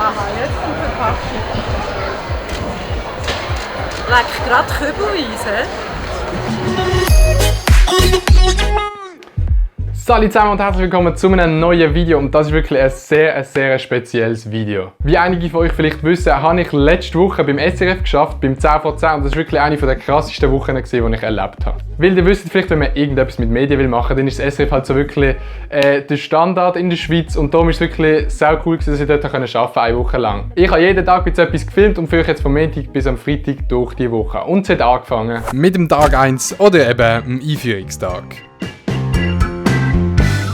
Aha, jetzt kommt die Verpackung. Leck gerade kübelweise. Salut zusammen und herzlich willkommen zu einem neuen Video und das ist wirklich ein sehr spezielles Video. Wie einige von euch vielleicht wissen, habe ich letzte Woche beim SRF geschafft, beim 10 vor 10 und das war wirklich eine der krassesten Wochen, die ich erlebt habe. Weil ihr wisst vielleicht, wenn man irgendetwas mit Medien machen will, dann ist das SRF halt so wirklich der Standard in der Schweiz und darum ist es wirklich sehr cool, dass ich dort arbeiten konnte, eine Woche lang. Ich habe jeden Tag etwas gefilmt und für euch jetzt vom Montag bis am Freitag durch die Woche. Und es hat angefangen mit dem Tag 1 oder eben dem Einführungstag.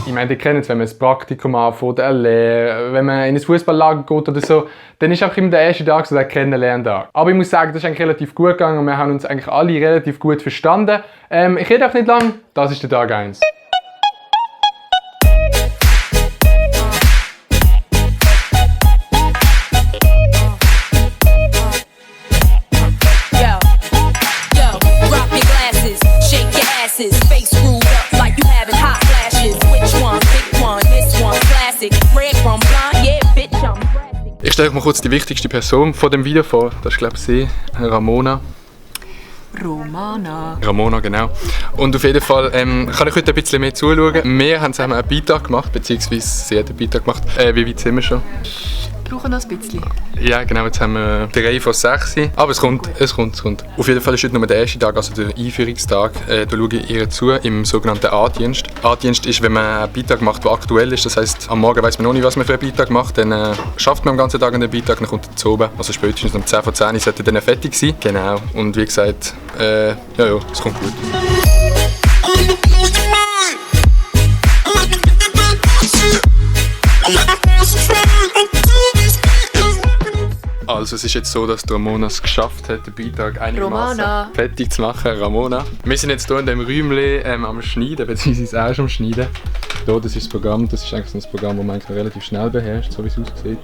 Ich meine, ihr kennt es, wenn man ein Praktikum anfängt, eine Lehre, wenn man in ein Fußballlager geht oder so, dann ist auch immer der erste Tag so der Kennenlerntag. Aber ich muss sagen, das ist eigentlich relativ gut gegangen und wir haben uns eigentlich alle relativ gut verstanden. Ich rede auch nicht lang, das ist der Tag 1. Ich stelle euch mal kurz die wichtigste Person von dem Video vor. Das ist, glaube ich, sie, Ramona. Ramona, genau. Und auf jeden Fall kann ich heute ein bisschen mehr zuschauen. Wir haben zusammen einen Beitrag gemacht, beziehungsweise sie hat einen Beitrag gemacht. Wie weit sind wir schon? Wir brauchen noch ein bisschen. Ja, genau, jetzt haben wir 3 von 6. Aber es kommt. Auf jeden Fall ist heute nur der erste Tag, also der Einführungstag. Da schaue ich ihr zu im sogenannten A-Dienst. A-Dienst ist, wenn man einen Beitrag macht, der aktuell ist. Das heisst, am Morgen weiss man noch nicht, was man für einen Beitrag macht. Dann schafft man am ganzen Tag einen Beitrag, dann kommt er zu oben. Also spätestens um 10 vor 10 sollte dann fertig sein. Genau. Und wie gesagt, ja, es kommt gut. Also es ist jetzt so, dass Ramona es geschafft hat, den Beitrag einigermaßen fertig zu machen. Ramona. Wir sind jetzt hier in diesem Räumchen am Schneiden, beziehungsweise auch schon am Schneiden. Hier, das ist das Programm, das ist eigentlich so ein Programm, das man eigentlich relativ schnell beherrscht, so wie es aussieht.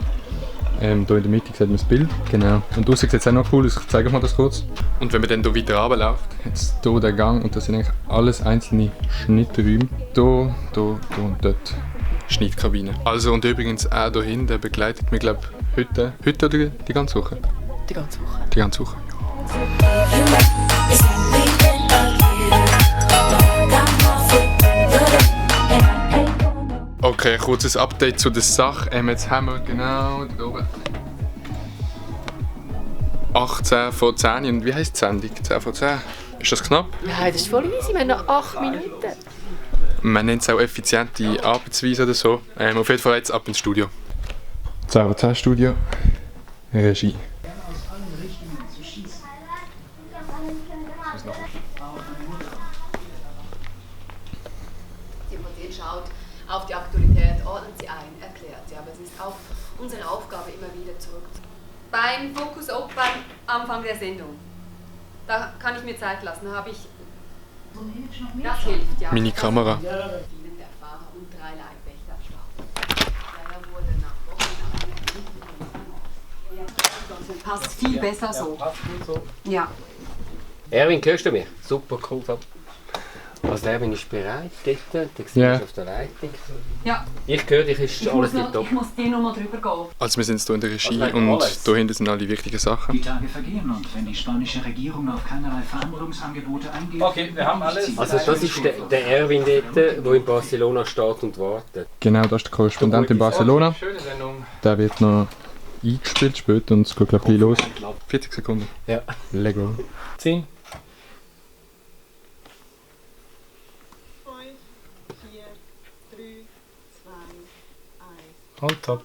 Hier in der Mitte sieht man das Bild. Genau. Und draussen sieht es auch noch cool aus, ich zeige euch mal das kurz. Und wenn man dann hier weiter runterläuft, jetzt hier der Gang und das sind eigentlich alles einzelne Schnitträume. Hier und dort. Schnittkabine. Also und übrigens auch hier hinten begleitet mich, glaube ich, heute oder die ganze Woche? Die ganze Woche. Die ganze Woche, ja. Okay, kurzes Update zu der Sache. Jetzt haben wir genau da oben 18 vor 10 und wie heisst die Sendung? 10 vor 10? Ist das knapp? Nein, das ist voll easy, wir haben noch 8 Minuten. Man nennt es auch effiziente Arbeitsweise oder so. Auf jeden Fall jetzt ab ins Studio. 10 vor 10 Studio, Regie. Die Hypothese schaut auf die Aktualität, ordnet sie ein, erklärt sie. Aber es ist auch unsere Aufgabe, immer wieder zurück. Beim Fokus Op beim Anfang der Sendung, da kann ich mir Zeit lassen, da habe ich. Das hilft, ja. Meine Kamera. Der Fahrer und 3 Leibwächter starten. Der wurde nach Wochen passt viel besser so. Passt gut so. Ja. Erwin, hörst du mich? Super, cool. Also Erwin ist bereit, dort. Der sieht auf der Leitung. Ja. Ich höre dich, ist alles top. Ich muss die Nummer drüber gehen. Also wir sind jetzt hier in der Regie und hier hinten sind alle die wichtigen Sachen. Die Tage vergehen und wenn die spanische Regierung auf keinerlei Veränderungsangebote eingeht... Okay, wir haben alles. Also das ist der Erwin dort, der in Barcelona steht und wartet. Genau, das ist der Korrespondent in Barcelona. Der wird noch eingespielt später und es geht gleich los. 40 Sekunden. Ja. Lego. 10. 5, 4, 3, 2, 1. On top.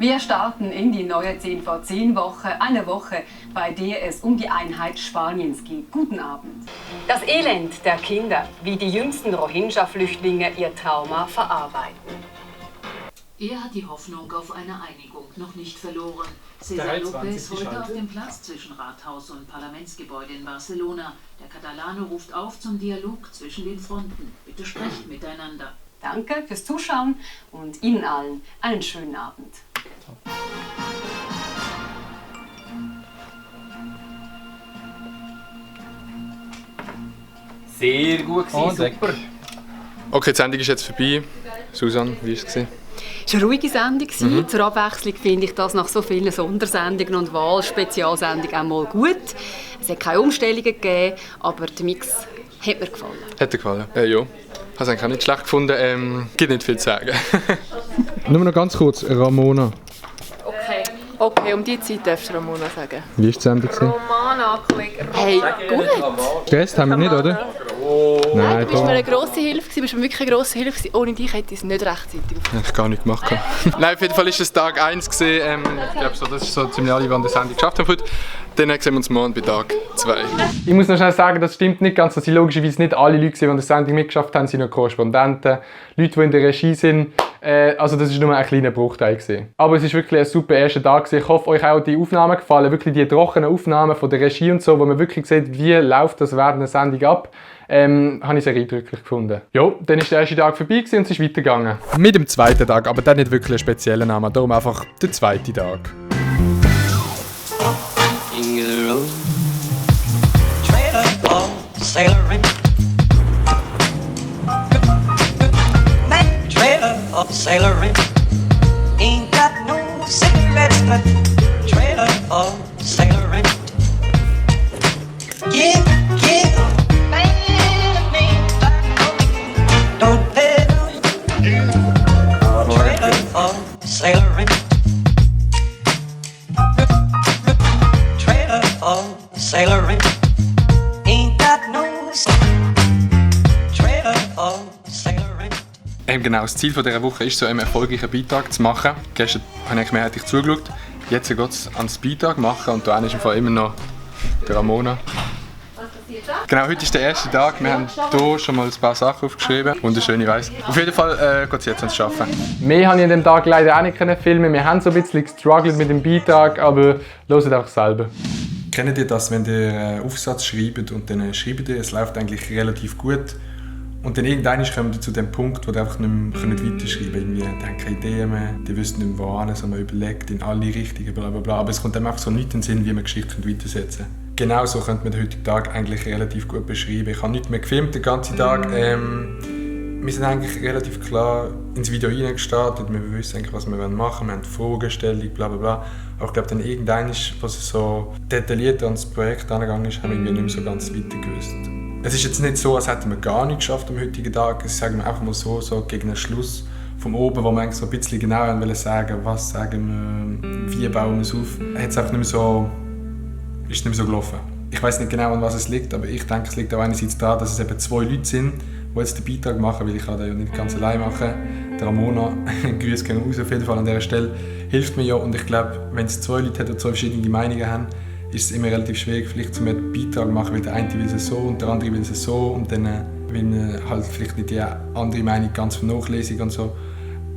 Wir starten in die neue 10 vor 10 Woche, eine Woche, bei der es um die Einheit Spaniens geht. Guten Abend. Das Elend der Kinder, wie die jüngsten Rohingya-Flüchtlinge ihr Trauma verarbeiten. Er hat die Hoffnung auf eine Einigung noch nicht verloren. César López heute auf dem Platz zwischen Rathaus und Parlamentsgebäude in Barcelona. Der Katalane ruft auf zum Dialog zwischen den Fronten. Bitte sprecht miteinander. Danke fürs Zuschauen und Ihnen allen einen schönen Abend. Sehr gut gewesen, super. Okay, die Sendung ist jetzt vorbei. Susanne, wie war es? Es war eine ruhige Sendung. Zur Abwechslung finde ich das nach so vielen Sondersendungen und Wahlspezialsendungen auch mal gut. Es hat keine Umstellungen gegeben, aber der Mix hat mir gefallen. Hat dir gefallen? Ja. Ich habe es eigentlich auch nicht schlecht gefunden. Gibt nicht viel zu sagen. Nur noch ganz kurz, Ramona. Okay, um die Zeit darfst du Ramona sagen. Wie war die Sendung? Ramona, Kollege. Hey, gut. Gestern haben wir nicht, oder? Nein, du bist mir eine grosse Hilfe, du bist mir wirklich eine grosse Hilfe. Ohne dich hätte ich es nicht rechtzeitig aufgehört. Hätte ich gar nicht gemacht. Nein, auf jeden Fall war es Tag 1. Ich glaube, das ist so ziemlich alle, die an der Sendung geschafft haben heute. Dann sehen wir uns morgen bei Tag 2. Ich muss noch schnell sagen, das stimmt nicht ganz. Das sind logischerweise nicht alle Leute, die an der Sendung mitgeschafft haben, sind noch Korrespondenten, Leute, die in der Regie sind. Also das war nur ein kleiner Bruchteil. Aber es war wirklich ein super erster Tag. Ich hoffe, euch auch die Aufnahmen gefallen. Wirklich die trockenen Aufnahmen von der Regie und so, wo man wirklich sieht, wie läuft das während der Sendung ab. Habe ich sehr eindrücklich gefunden. Ja, dann ist der erste Tag vorbei und es ist weitergegangen. Mit dem zweiten Tag, aber dann nicht wirklich einen speziellen Namen, darum einfach der zweite Tag. Genau, das Ziel dieser Woche ist, so einen erfolgreichen Beitrag zu machen. Gestern habe ich mehrheitlich zugeschaut. Jetzt geht es ans Beitrag machen und da ist im Fall immer noch der Ramona. Genau, heute ist der erste Tag. Wir haben hier schon mal ein paar Sachen aufgeschrieben. Wunderschön, ich weiss. Auf jeden Fall geht es jetzt ans Arbeiten. Mehr konnte ich an dem Tag leider auch nicht filmen. Wir haben so ein bisschen gestruggelt mit dem Beitrag, aber hört einfach selber. Kennt ihr das, wenn ihr einen Aufsatz schreibt und dann schreibt ihr, es läuft eigentlich relativ gut und dann irgendwann kommt ihr zu dem Punkt, wo ihr einfach nicht mehr weiterschreiben könnt. Irgendwie, ihr habt keine Ideen mehr, ihr wisst nicht mehr wohin, sondern man überlegt in alle Richtungen, bla bla bla. Aber es kommt dann einfach so nicht in den Sinn, wie man Geschichte weitersetzen kann. Genau so könnte man den heutigen Tag eigentlich relativ gut beschreiben. Ich habe nicht mehr gefilmt den ganzen Tag. Wir sind eigentlich relativ klar ins Video reingestartet. Wir wissen eigentlich, was wir machen wollen. Wir haben Fragestellung, bla bla bla. Aber ich glaube, dann irgendwann, was es so detailliert ans Projekt angegangen ist, haben wir irgendwie nicht mehr so ganz weiter gewusst. Es ist jetzt nicht so, als hätten wir gar nichts geschafft am heutigen Tag. Es sagen wir einfach mal so gegen den Schluss vom Oben, wo wir eigentlich so ein bisschen genauer sagen, was sagen wir, wie bauen wir es auf. Ist nicht mehr so gelaufen. Ich weiß nicht genau, an was es liegt, aber ich denke, es liegt auch einerseits daran, dass es eben 2 Leute sind, die jetzt den Beitrag machen, weil ich kann den ja nicht ganz allein machen. Der Ramona, Grüße gehen raus auf jeden Fall an dieser Stelle, hilft mir ja und ich glaube, wenn es 2 Leute hat, die 2 verschiedene Meinungen haben, ist es immer relativ schwierig, vielleicht zu einem Beitrag zu machen, weil der eine will es so und der andere will es so und dann will halt vielleicht nicht die andere Meinung ganz vernachlässigen und so.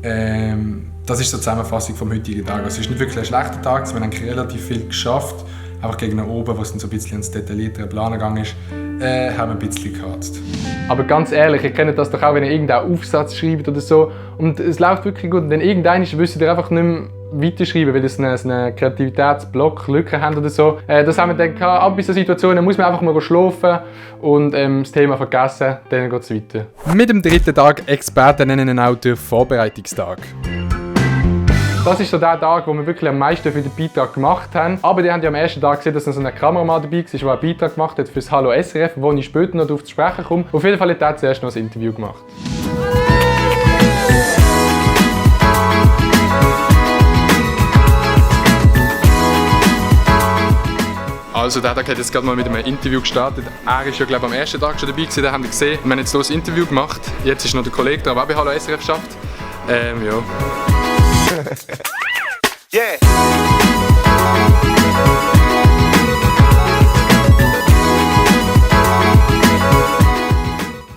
Das ist so die Zusammenfassung vom heutigen Tag. Also es ist nicht wirklich ein schlechter Tag, wir haben eigentlich relativ viel geschafft. Einfach gegen oben, wo es dann so ein bisschen ins detailliertere Plan gegangen ist, haben wir ein bisschen gehatzt. Aber ganz ehrlich, ihr kennt das doch auch, wenn ihr irgendeinen Aufsatz schreibt oder so und es läuft wirklich gut und dann irgendwann wisst ihr einfach nicht mehr weiterschreiben, weil ihr einen Kreativitätsblock, Lücken habt oder so. Das haben wir gedacht, ab in so Situationen muss man einfach mal schlafen und das Thema vergessen, dann geht es weiter. Mit dem dritten Tag, Experten nennen ihn auch den Vorbereitungstag. Das ist so der Tag, wo wir wirklich am meisten für den Beitrag gemacht haben. Aber die haben ja am ersten Tag gesehen, dass noch so ein Kameramann dabei war, der einen Beitrag gemacht hat für das Hallo SRF, wo ich später noch darauf zu sprechen komme. Auf jeden Fall hat er zuerst noch ein Interview gemacht. Also der Tag hat jetzt gerade mal mit einem Interview gestartet. Er ist ja glaube ich am ersten Tag schon dabei gewesen, den haben wir gesehen. Wir haben jetzt los ein Interview gemacht. Jetzt ist noch der Kollege da, der auch bei Hallo SRF schafft. Ja. Yeah.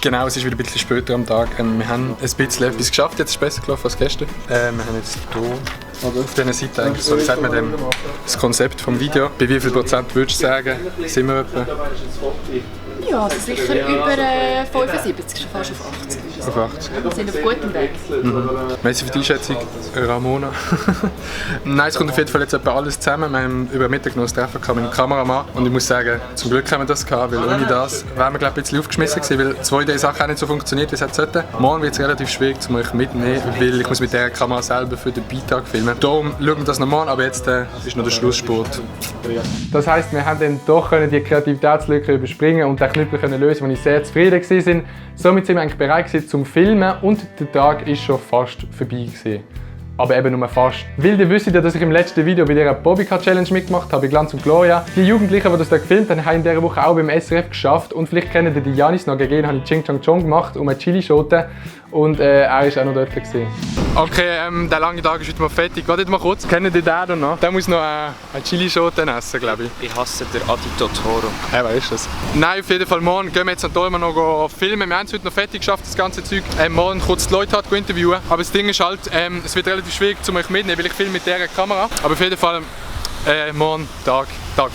Genau, es ist wieder ein bisschen später am Tag. Wir haben ein bisschen etwas geschafft, jetzt ist es besser gelaufen als gestern. Wir haben jetzt hier auf dieser Seite eigentlich so, wie sagt man dem, das Konzept vom Video. Bei wie viel Prozent würdest du sagen, sind wir etwa? Ja, also sicher über 75, schon fast auf 80. Auf 80. Wir sind auf gutem Weg. Merci für die Einschätzung, Ramona. Nein, es kommt auf jeden Fall jetzt etwa alles zusammen. Wir haben über Mittag noch ein Treffen mit dem Kameramann und ich muss sagen, zum Glück haben wir das gehabt, weil ohne das wären wir, glaube ich, ein bisschen aufgeschmissen gewesen, weil 2 Sachen auch nicht so funktioniert, wie es hätte sollten. Morgen wird es relativ schwierig, um euch mitzunehmen, weil ich muss mit der Kamera selber für den Beitrag filmen. Darum schauen wir das noch morgen, aber jetzt ist noch der Schlussspurt. Das heisst, wir haben dann doch die Kreativitätslücke überspringen und den Knüppel lösen, wo ich sehr zufrieden war. Somit sind wir eigentlich bereit zum Filmen und der Tag ist schon fast vorbei gewesen. Aber eben nur fast. Weil ihr wisst ja, dass ich im letzten Video bei der Bobbycar Challenge mitgemacht habe, bei Glanz und Gloria. Die Jugendlichen, die das da gefilmt haben, haben in dieser Woche auch beim SRF geschafft. Und vielleicht kennen die Janis noch, gegen habe ich Ching Chang Chong gemacht, um eine Chili-Schote. Und er war auch noch dort gewesen. Okay, der lange Tag ist heute mal fertig. Wartet mal kurz. Kennen die den noch? Der muss noch eine Chili-Schote essen, glaube ich. Ich hasse den Adi Totoro. Wer ist das? Nein, auf jeden Fall morgen gehen wir jetzt an Dolma noch filmen. Wir haben es heute noch fertig geschafft, das ganze Zeug. Morgen kurz die Leute interviewen. Aber das Ding ist halt, es wird relativ schwierig, um euch mitzunehmen, weil ich filme mit dieser Kamera. Aber auf jeden Fall morgen Tag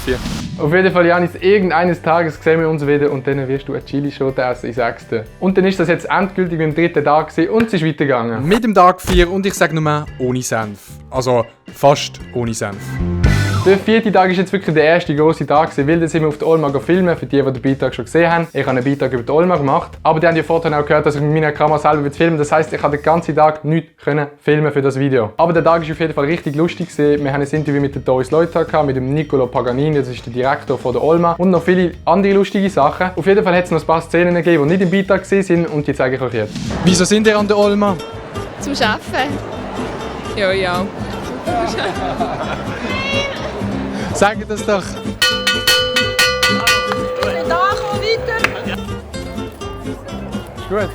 4. Auf jeden Fall, Janis, irgendeines Tages sehen wir uns wieder und dann wirst du eine Chili-Schote essen, ich sag's dir. Und dann ist das jetzt endgültig beim 3. Tag gewesen und es ist weitergegangen. Mit dem Tag 4 und ich sage nur ohne Senf. Also fast ohne Senf. Der 4. Tag war jetzt wirklich der erste grosse Tag, weil dann sind wir auf der Olma filmen, für die den Beitrag schon gesehen haben. Ich habe einen Beitrag über die Olma gemacht, aber die haben ja vorhin auch gehört, dass ich mit meiner Kamera selber filmen will. Das heisst, ich konnte den ganzen Tag nichts filmen für das Video. Aber der Tag war auf jeden Fall richtig lustig. Wir haben ein Interview mit Doris Leuthard gehabt, mit dem Niccolo Paganini, das ist der Direktor von der Olma, und noch viele andere lustige Sachen. Auf jeden Fall hat es noch ein paar Szenen gegeben, die nicht im Beitrag sind und die zeige ich euch jetzt. Wieso sind ihr an der Olma? Zum Arbeiten. Ja. Sag das doch! Da, komm weiter! Gut.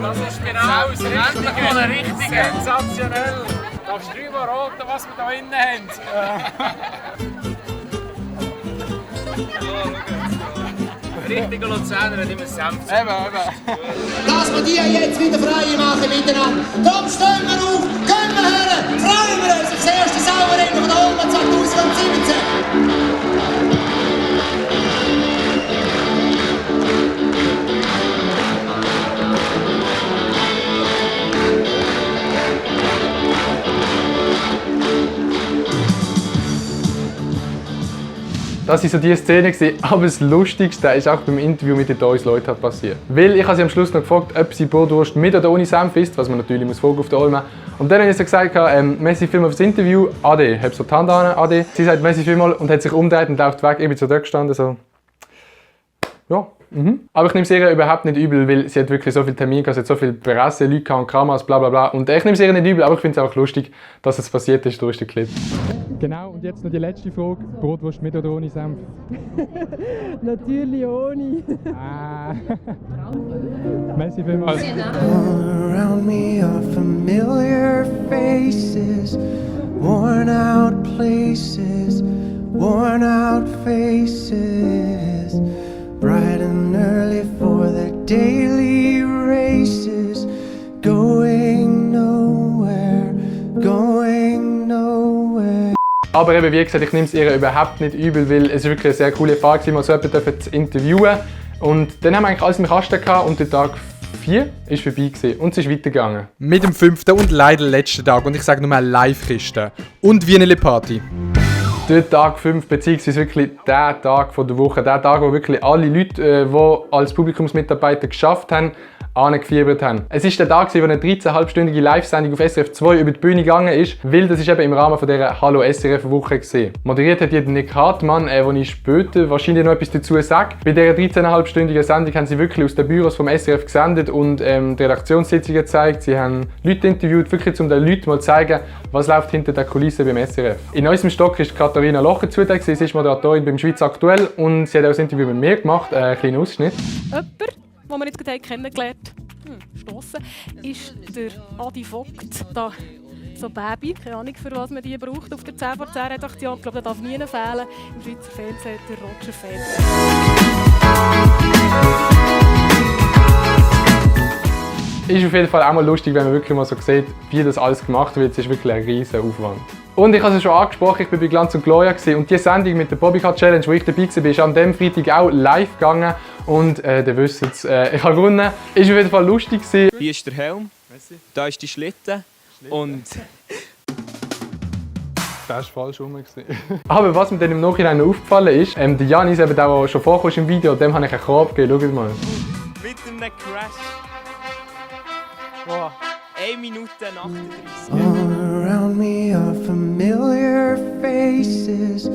Das ist genau das Richtige. Richtig sensationell. Du darfst drüber raten, was wir da innen haben. Richtiger Luzerner hat immer Senf. Eben. Dass wir die jetzt wieder frei machen miteinander. Komm, stehen wir auf, gehen wir her, freuen wir uns auf das erste Sauerrennen von der Olma 2017. Das war so die Szene, aber das Lustigste ist auch beim Interview mit den Doris Leuthard passiert. Weil ich habe sie am Schluss noch gefragt, ob sie Bratwurst mit oder ohne Senf isst, was man natürlich muss fragen auf der Olma. Und dann habe ich sie gesagt, merci vielmals fürs Interview, Ade. Ich habe so die Hand an, Ade. Sie sagt merci vielmals und hat sich umgedreht und läuft weg. Ich bin so dort gestanden, so... Ja. Aber ich nehme es ihr überhaupt nicht übel, weil sie hat wirklich so viele Termine gehabt, sie hat so viele Presse-Leute und Kameras, bla bla bla. Und ich nehme es ihr nicht übel, aber ich finde es auch lustig, dass es passiert ist durch den Clip. Genau, und jetzt noch die letzte Frage. Bratwurst mit oder ohne Senf? Natürlich ohne. Merci vielmals. All around me are familiar faces, worn out places, worn out faces. Bright and early for their daily races, going nowhere, going nowhere. Aber eben, wie gesagt, ich nehme es ihr überhaupt nicht übel, weil es wirklich eine sehr coole Erfahrung war, mal so jemanden zu interviewen. Und dann haben wir eigentlich alles im Kasten gehabt und der Tag 4 war vorbei gewesen und es ist weitergegangen. Mit dem 5. und leider letzten Tag und ich sage nur Live-Kiste und Wienerli-Party. Der Tag 5, beziehungsweise wirklich der Tag der Woche, der Tag, wo wirklich alle Leute, die als Publikumsmitarbeiter geschafft haben, angefiebert haben. Es ist der Tag, wo eine 13,5-stündige Live-Sendung auf SRF 2 über die Bühne gegangen ist, weil das ist eben im Rahmen von dieser Hallo SRF-Woche gesehen. Moderiert hat hier Nick Hartmann, wo ich später wahrscheinlich noch etwas dazu sage. Bei dieser 13,5-stündigen Sendung haben sie wirklich aus den Büros vom SRF gesendet und die Redaktionssitzungen gezeigt. Sie haben Leute interviewt, wirklich um den Leuten mal zu zeigen, was läuft hinter der Kulisse beim SRF. In unserem Stock ist Katharina Locher zugegen, sie ist Moderatorin beim Schweiz Aktuell und sie hat auch das Interview mit mir gemacht, einen kleinen Ausschnitt. Den wir jetzt kennengelernt stossen, ist der Adi Vogt, da so Baby, keine Ahnung für was man die braucht auf der 10 vor 10 Redaktion. Ich glaube, das darf nie fehlen. Im Schweizer Fernsehen der Roger Federer. Ist auf jeden Fall auch mal lustig, wenn man wirklich mal so sieht, wie das alles gemacht wird. Es ist wirklich ein riesen Aufwand. Und ich habe es schon angesprochen, ich war bei Glanz und Gloria und die Sendung mit der Bobbycar Challenge, wo ich dabei war, ist an diesem Freitag auch live gegangen. Und ihr wisst es, ich habe gewonnen. Ist auf jeden Fall lustig gewesen. Hier ist der Helm, da ist die Schlitten. Und... Das war falsch rum. Aber was mir dann im Nachhinein noch aufgefallen ist, der Janis, eben der schon vorkam im Video, dem habe ich einen Korb gegeben. Schaut mal. Mit einem Crash. Wow. 1 Minute 38. All around me are familiar faces,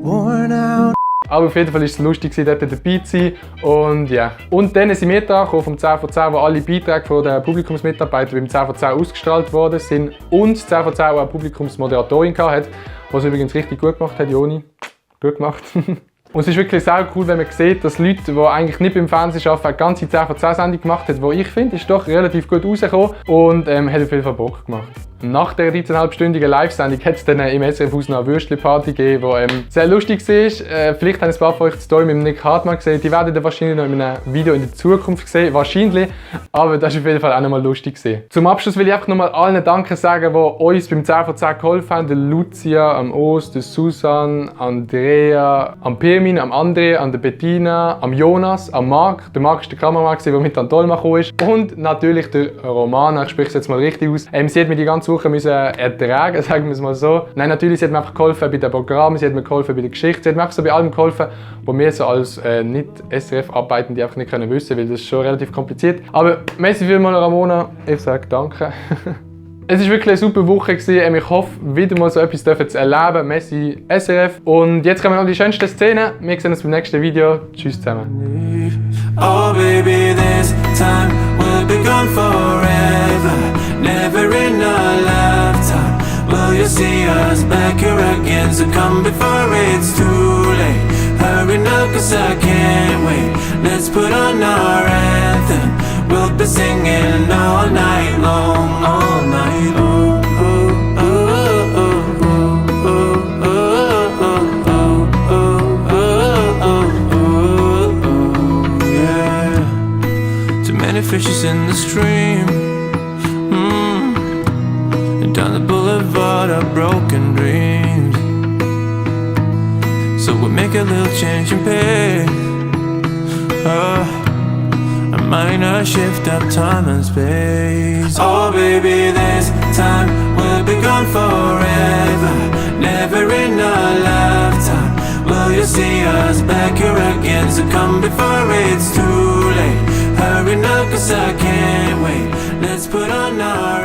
worn out. Aber auf jeden Fall war es lustig, dort dabei zu sein. Und ja. Und dann sind wir da vom 10 von 10, wo alle Beiträge von den Publikumsmitarbeitern beim 10 von 10 ausgestrahlt worden sind. Und 10 von 10 auch eine Publikumsmoderatorin hatte, die es übrigens richtig gut gemacht hat, Joni. Gut gemacht. Und es ist wirklich sehr cool, wenn man sieht, dass Leute, die eigentlich nicht beim Fernsehen arbeiten, eine ganze 10 von 10 Sendung gemacht haben, die ich finde, ist doch relativ gut rausgekommen und hat auf jeden Fall Bock gemacht. Nach der 13,5-stündigen Live-Sendung hat es dann im SRF-Haus noch eine Würstchen-Party gegeben, die sehr lustig war. Vielleicht haben ein paar von euch die Story mit Nick Hartmann gesehen. Die werden dann wahrscheinlich noch in einem Video in der Zukunft sehen. Wahrscheinlich. Aber das war auf jeden Fall auch nochmal lustig gewesen. Zum Abschluss will ich einfach nochmal allen Danke sagen, die uns beim 10 von 10 geholfen haben. Der Lucia, am Ost, der Susan, Andrea, am Pirmin, am André, an der Bettina, am Jonas, am Marc. Der Marc war der Kameramann, der mit an Dolma gekommen ist. Und natürlich der Romana, ich spreche es jetzt mal richtig aus. Sie hat mir die ganze Woche ertragen, sagen wir es mal so. Nein, natürlich, sie hat mir einfach geholfen bei den Programmen, sie hat mir geholfen bei der Geschichte, sie hat mir einfach so bei allem geholfen, wo wir so als Nicht-SRF-Arbeitende einfach nicht können wissen, weil das ist schon relativ kompliziert. Aber merci vielmals, Ramona. Ich sage danke. Es war wirklich eine super Woche gewesen. Ich hoffe, wieder mal so etwas zu erleben. Merci SRF. Und jetzt kommen noch die schönsten Szenen. Wir sehen uns beim nächsten Video. Tschüss zusammen. Oh baby, this time will be gone forever. Never in a lifetime will you see us back here again. So come before it's too late. Hurry now, 'cause I can't wait. Let's put on our anthem. We'll be singing all night long, all night long. Fishes in the stream, and down the boulevard of broken dreams. So we make a little change and pay, a minor shift of time and space. Oh baby, this time will be gone forever. Never in a lifetime will you see us back here again. So come before it's too late. Hurry now, 'cause I can't wait. Let's put on our